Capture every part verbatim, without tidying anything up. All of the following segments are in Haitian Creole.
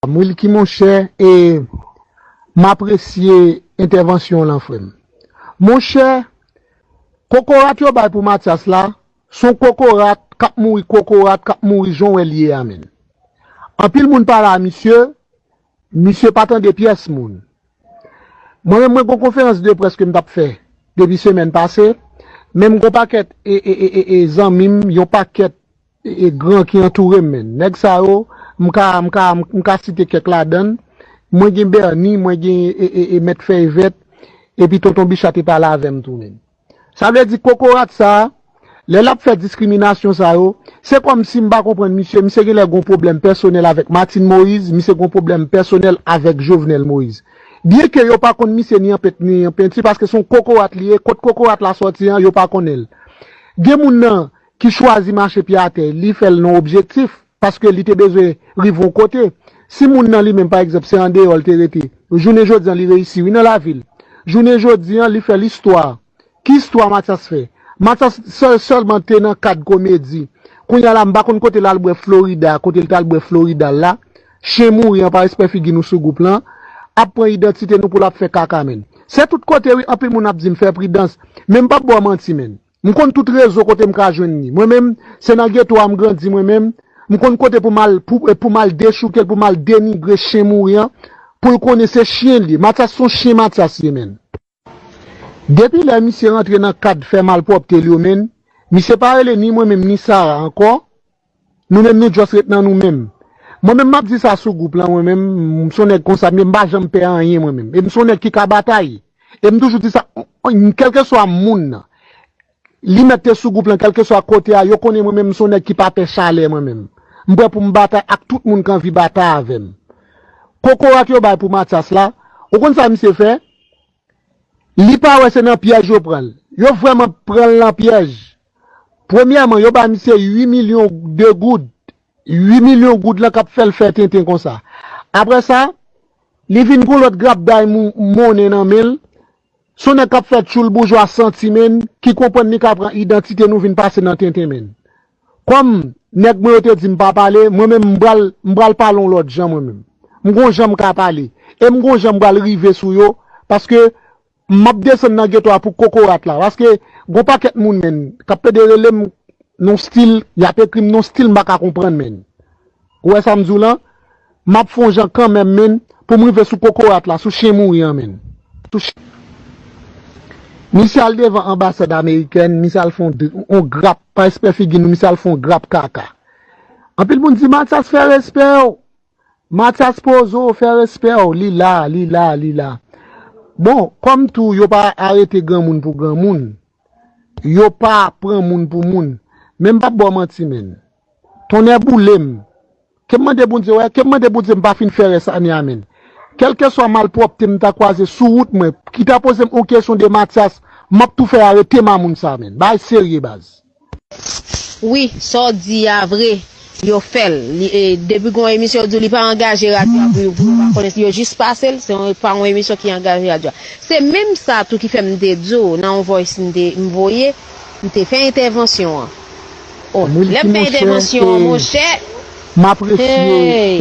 Wilky, monchè, e m apresye entèvansyon w lan, frè m. Monchè, kokorat yo bay pou Mathias la, se yon kokorat k ap mouri, kokorat k ap mouri jan w wè l ye a, menn. Anpil moun pale a misye, misye pa tande pyès moun. Mwen menm, mwen gon konferans de près ke m t ap fè depi semèn pase, men m gon pakèt e, e, e, e, e zanmi m, yon pakèt e, e gran ki antoure m, menn. Nèg sa yo, m ka, m ka, m ka site kèk ladan l. Mwen gen Bernie, mwen gen e, e, e Mèt Fèy Vèt, epi Tonton Bicha te pale avè m tou, menn. Sa vle di kokorat sa a, lè l ap fè diskriminasyon sa yo, se kòmsi m pa konprann misye, misye genlè gon pwoblèm pèsonèl avèk Martine Moïse, misye gon pwoblèm pèsonèl avèk Jovenel Moïse. Byenke yo pa konn misye ni an pent ni an penti, paske se yon kokorat li ye, kot kokorat la sòti an, yo pa konnen l. Gen moun nan ki chwazi mache pye atè, li fè l nan objektif, paske li te bezwen rive yon kote. Si moun nan li menm, pa egzanp, se andeyò l te rete, jounen jodi an, li reyisi, wi, nan lavi l. Jounen jodi an, li fè listwa. Ki istwa Mathias fè? Mathias sèl, sèlman te nan kad komedi. Kounye a la, m pa konn kote l al bwè Florida, kote l t al bwè Florida la. Chen mouri an pa respè figi nou sou gwoup lan. Ap pran idantite nou pou l ap fè kaka, menn. Se tout kote, wi, anpil moun ap di m fè pridans. Men m p ap ba w manti, menn. M konn tout rezo kote m ka jwenn li. Mwen menm, se nan geto a m grandi, mwen menm. M konn kote pou m al, pou, pou m al dechouke l, pou m al denigre chen mouri an, pou l konnen se chen l ye. Mathias se yon chen Mathias ye, menn. Depi lè misye rantre nan kad fè malpwòpte l yo, menn, misye pa rele ni mwen menm ni Sara ankò. Nou menm, nou just ret nan nou menm. Mwen menm, m ap di sa sou gwoup lan, mwen menm, m se yon nèg konsa, men m pa janm pè anyen, mwen menm. E m se yon nèg ki ka batay. E m toujou di sa, kèlkeswa moun nan, li mèt te sou gwoup lan, kèlkeswa kote a, yo konnen mwen menm, m se yon nèg ki pa pè chalè, mwen menm. M prè pou m batay ak tout moun ki anvi batay avè m. Kokorat yo bay pou Mathias la, ou konn sa misye fè? Li pa wè se nan pyèj yo pran l. Yo vrèman pran l nan pyèj. Premyèman, yo ba misye uit milyon de goud. Uit milyon goud lan k ap fè l fè tenten konsa. Apre sa, li vin gon lòt grabday mou-, monnen nan men l. Se yon nèg k ap fè tchoul boujwa santi, menn, ki konprann li ka pran idantite nou vin pase nan tenten, menn. Kòm nèg mwen yo te di m pa pale, mwen menm m pral, m pral pale yon lòt jan mwen menm. M gon jan m ka pale. E m gon jan m pral rive sou yo, paske m ap desann nan geto a pou kokorat la. Paske gon pakèt moun, menn, k ap pede rele m nan yon stil, y ap ekri m nan yon stil m pa ka konprann, menn. Ou wè sa m di w lan? M ap fè yon jan kanmenm, menn, pou m rive sou kokorat la, sou chen mouri an, menn. Sou ch-, misye al devan anbasad amerikèn, misye al fè yon d-, yon grap, pa respè figi nou, misye al fè yon grap kaka. Anpil moun di, Mathias, fè respè w. Mathias Pozo, fè respè w. Li la, li la, li la. Bon, kòm tou, yo pa arete granmoun pou granmoun. Yo pa pran moun pou moun. Men m p ap ba w manti, menn. Tonnè boule m. Ke m mande Bondye, wè, ke m mande Bondye m pa fin fè rès ane a, menn. Kèlkeswa malpwòpte m ta kwaze sou wout mwen, ki ta poze m yon kesyon de Mathias, m ap tou fè arete mamoun sa, menn. Bagay serye, baz. Wi, sa w di a vre, yo fè l. Li, e, depi gon emisyon yo di w li pa angaje radyo a pou yo, pou yo pa konnen, yo jis pase l, se yon, pa yon emisyon ki angaje radyo a. Se menm sa tou ki fè m te di w nan yon voice m te, m voye, m te fè entèvansyon an. O, lè m fè entèvansyon an, monchè, m apresye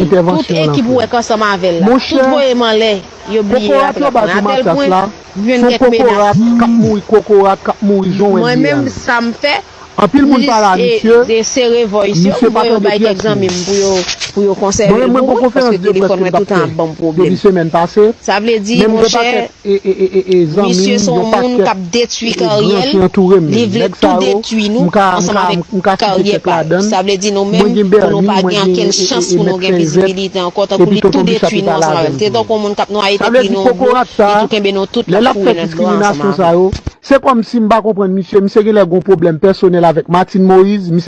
entèvansyon an, tout ekip ou wè k ansanm avè l la, tout voye m anlè, yo bliye l apre l apre. Atèl pwen, m jwenn kèk menas. Mwen menm, sa m fè, m jis, e, sere voice yo, m voye yo bay kèk zanmi m pou yo, pou yo konsève l pou mwen, paske telefòn mwen toutan ap ban m pwoblèm. Sa vle di, monchè, misye se yon moun k ap detwi karyè l, li vle tou detwi nou ansanm avèk karyè pa l. Sa vle di nou menm, pou nou pa gen okenn chans pou nou gen vizibilite ankò, tankou li tou detwi nou ansanm avè l. Se tankou yon moun k ap nwaye tèt li nan yon dlo, li tou kenbe nou tout, l ap foure nan dlo a ansanm avè l. Se kòmsi m pa konprann misye. Misye genlè gon pwoblèm pèsonèl avèk Martine Moïse. Misye